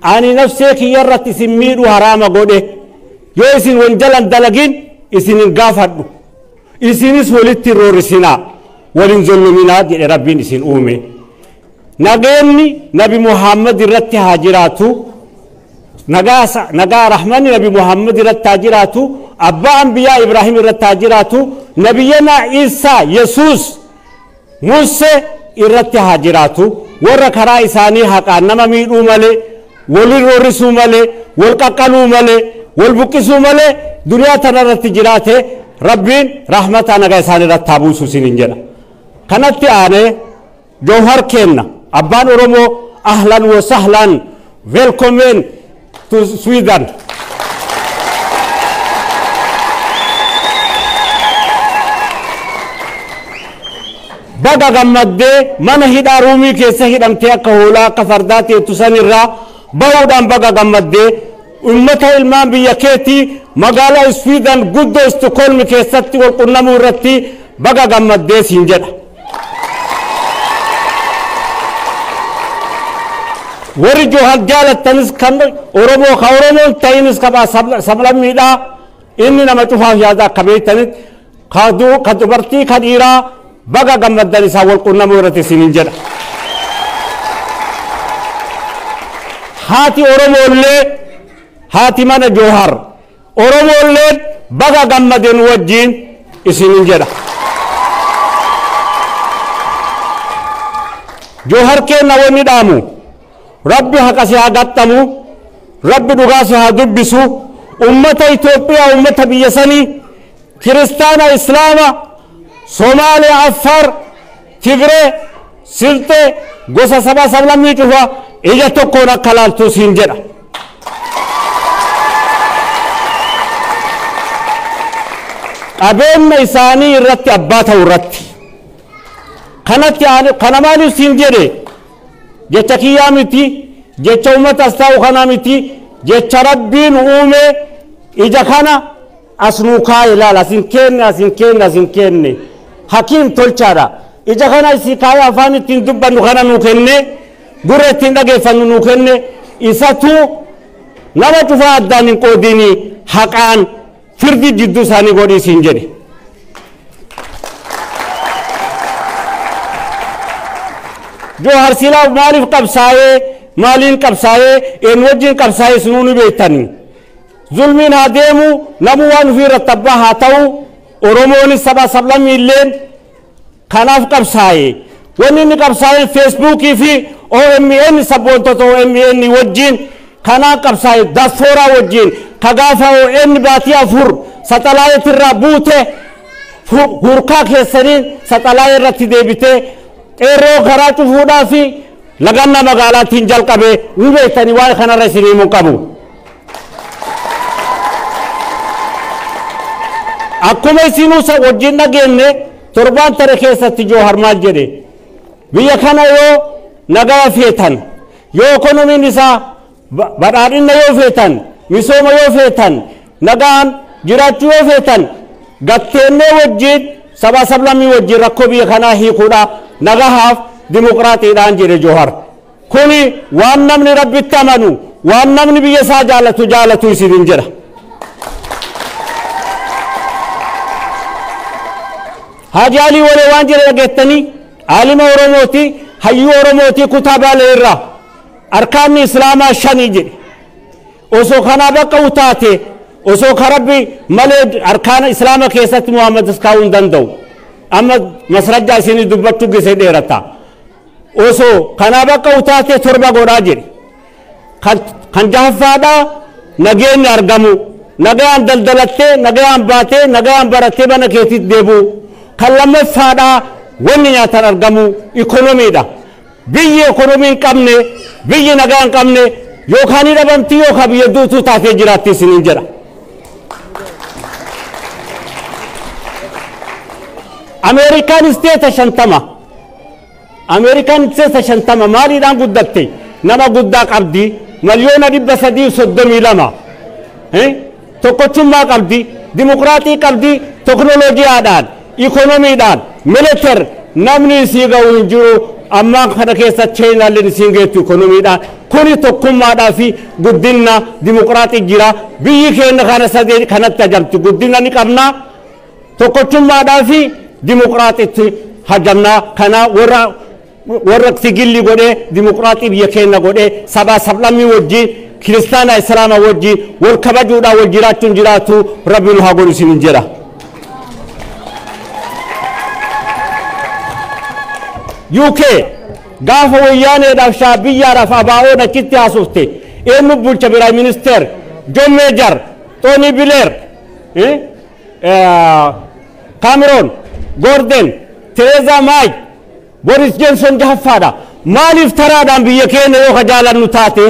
Ani nafsee kiyya irratti isin miidhuu haraama godhe. Yoo isin wanjalan dalagin isin hin gaafadhu. Isinis walitti roorrisinaa, waliin zolluminaa jedhe Rabbiin isin uume. Nageenyi Nabi Muhammad irratti haa jiraatu. Nagaa rahmanni Nabi Muhammad irratti haa jiraatu. Abbaa Anbiyaa Ibrahim irratti haa jiraatu. Nabiyyana Isaa Yesuus Musee irratti haa jiraatu. Warra karaa isaanii haqaan nama miidhuu malee, walin roorrisuu malee, wal qaqqaluu malee, wal buqqisuu malee duniyaa tana irratti jiraate Rabbiin rahmataa nagaa isaan irratti haa buusu isiniin jedha. Kanatti aanee Joohar kenna abbaan Oromoo ahlan wa sahlan, welcome to Sweden. Baga gammaddee mana hidhaa ruumii keessa hidhamtee akka hoolaa akka fardaa teettu sanirraa bahuudhaan baga gammaddee ummata ilmaan biyya keetii magaalaa Sweden guddoo Stockholm keessatti wal qunnamuu irratti baga gammaddee siin jedha. Warri Joohar jaalattanis kan Oromoo ka Oromoon ta'inis qaba sablammiidhaa inni nama cufaaf yaada akka beektanitti ka dubartii ka dhiiraa baga gammaddan isaa wal qunnamuu irratti isiniin jedha. Haati Oromoollee haati mana Joohar Oromoollee baga gammaden wajjin isiniin jedha. Joohar keenna wanni dhaamu Rabbi haqa si haa gaxxamu, Rabbi dhugaa si haa dubbisu, ummata Itoophiyaa ummata biyya sanii kiristaana Islaama Somaaliyaa Affaar Tigree Silxee gosa saba sablammii cufa ija tokkoon akka laaltu siin jedha. Qabeenya isaanii irratti abbaa ta'u irratti. Kanatti kana maaliif siin jedhe? Jecha kiyyaa miti, jecha uummata as taa'u kanaa miti, jecha Rabbiin uume ija kana as nuu kaa'e ilaala. Asin kenne, asin kenne, asin kenne. Hakiim tolchaadha. Ija kana isii kaa'ee afaan ittiin dubbannu kana nuu kenne, gurra ittiin dhageeffannu nuu kenne, isatu nama cufaa addaan hin qoodini haqaan firdi jidduu isaanii godhii siin jedhe. Joohar silaa maaliif qabsaa'ee, maaliin qabsaa'ee, eenyu wajjin qabsaa'ee isinuu ni beektanii. Zulmiin haa deemu, namuu waan ofii irratti abbaa haa ta'u, Oromoonis saba sablammiilleen kanaaf qabsaa'e. Wanni inni qabsaa'een Feesbuukii fi OMN sabboontota OMN wajjin kanaan qabsaa'e diaspooraa wajjin ka gaafa ON baatii 4 saxalaayetirraa buute hurkaa keessaniin saxalaayee irratti deebitee qeerroo karaa cufuudhaa fi laganna magaalaatiin jalqabe ni beektanii waa'ee kanarra isin himuu qabu. Akkuma isinuu wajjin dhageenye torbaan tare keessatti Joohar maal jedhe? Biyya kana yoo nagaa feetan, yoo ekonomiin isaa badhaadhina yoo feetan, misooma yoo feetan, nagaan jiraachuu yoo feetan, gatteennee wajjin saba sablammii wajjin rakkoo biyya kanaa hiikuudha nagahaaf dimokiraatiidhaan jedhe Joohar. Kuni waan namni Rabbitti amanu, waan namni biyya isaa jaalatu jaalatu isiniin jedha. Haaji Alii Walee waan jedhe dhageettanii aalima Oromooti, hayyuu Oromooti kutaa Baalee irraa arkaanni Islaamaa 5 jedhe. Osoo kanaa bakka utaate, osoo ka Rabbi malee arkaana Islaama keessatti Muhammad kaa'uu hin danda'u. Amma masrajjaa isinii dubbachuu gisee dheerata. Osoo kanaa bakka utaate 7 godhaa jedhe. Kan jahaffaadhaa nageenyi argamu, nagayaan daldalattee, nagayaan baatee, nagayaan barattee mana keetitti deebi'u. Kan lammaffaadhaa wanni nyaatan argamu ikonomiidha. Biyyi ikonomii hin qabne, biyyi nagaa hin qabne yookaan ni dhabamti yookaan biyya duutuu taatee jiraatti isiniin jedha. Ameerikaan isteeta 50. Ameerikaan isteeta 50 maaliidhaan guddatte? Nama guddaa qabdi, 332,000,000. Tokkochummaa qabdi, dimokiraatii qabdi, teknooloojiyaadhaan, ikonomiidhaan, militeer namni isii ga'u hin jiru. Ammaan kana keessa Chaayinaalleen isiin geettu ikonomiidhaan. Kuni tokkummaadhaa fi guddina dimokiraatii jira. Biyyi keenya kana sadee kanatti hajamti. Guddina ni qabna. Tokkochummaadhaa fi dimokiraatiitti hajamna. Kana warra tigilli godhee dimokiraatii biyya keenya godhee sabaa sablammii wajjin kiristaana islaama wajjin wal kabajuudhaan wal jiraachuun jiraatu rabbi nu haa godhu isiniin jedha. UK gaafa wayyaaneedhaaf shaabiyyaadhaaf abaa'oon achitti haasofte eenyu bulcha Prime Minister John Major, Tony Blair, Cameron, Gordon, Theresa May, Boris Johnson jahaffaadha. Maaliif taraadhaan biyya keenya yoo ka jaalannu taate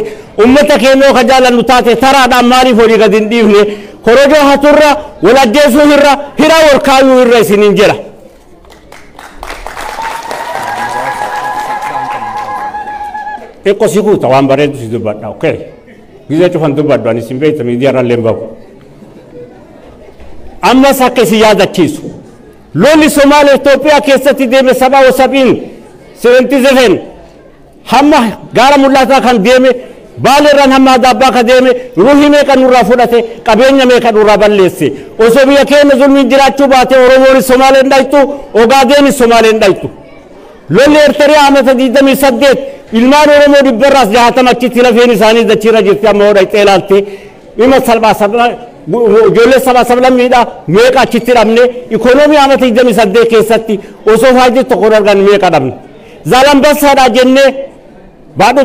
ummata keenya yoo ka jaalannu taate taraadhaan maaliif walii gad hin dhiifne korojoo haturra wal ajjeesuu irra hiraa wal kaayuu irra isiniin jedha. Xiqqoo si kuuta waan bareedu si dubbadha. Okay. Gizee cufan dubbadhu ani isin beekta miidiyaa irra illee hin bahu. Ammas akka isin yaadachiisu. Lolli Somaalee Itoophiyaa keessatti deeme sabaa wasabiin 77 hamma gaara mul'ataa kan deeme Baaleerraan hamma Adaabbaa kan deeme ruuhii meeqa nurraa fudhate qabeenya meeqa nurraa balleesse. Osoo biyya keenya zulmiin jiraachuu baate Oromoonis Somaaleen dhaytu Ogaadeenis Somaaleen dhaytu. Lolli Eertiriyaa amata 28 ilmaan Oromoo dhibbarraas 60 achitti lafeen isaanii dachiirra jirti amma hoo dhayxee ilaalte dhimma salphaa salphaa ijoollee sabaa sablammiidha meeqa achitti dhabne ikoonoomii amata 28 keessatti osoo faayidii tokko hin arganne meeqa dhabne. Zaalambassaadha jennee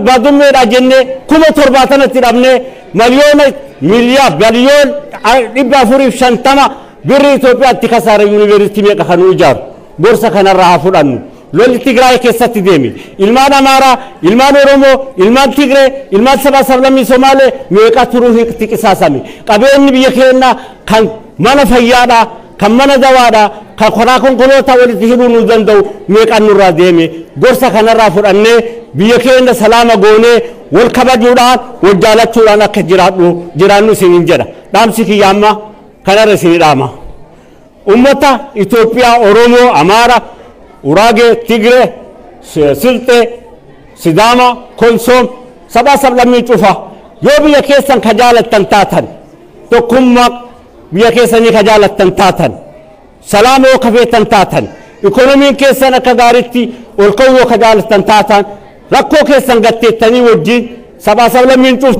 baadummeedha jennee 70,000 dhabne miliyoona miliyaa biliyoon 450 birri Itoophiyaatti kasaara yuunivarsiitii meeqa kan nu ijaaru gorsa kanarraa haa fudhannu. Lolli Tigraay keessatti deeme ilmaan Amaaraa, ilmaan Oromoo, ilmaan Tigree, ilmaan sabaa sablammii Somaalee meeqa turuu itti qisaasame. Qabeenyi biyya keenyaa kan mana fayyaadhaa, kan mana dawaadhaa, kan karaa konkolaataa walitti hidhuu nu danda'u meeqaan nurraa deeme. Gorsa kanarraa fudhannee biyya keenya salaama goonee wal kabajuudhaan wal jaalachuudhaan akka jiraannu isiniin jedha. Dhaamsi kiyya amma kanarra isinii dhaama. Uummata Itoophiyaa, Oromoo, Amaara, Uraagee, Tigree, Silxee, Sidaama, Konsoom, sabaa sablammii cufa yoo biyya keessan ka jaalattan taatan tokkummaa biyya keessanii ka jaalattan taatan salaama yoo ka feetan taatan ikoonomiin keessan akka gaariitti ol ka'uu yoo ka jaalattan taatan rakkoo keessan gatteettanii wajjin sabaa sablammiin cuftu.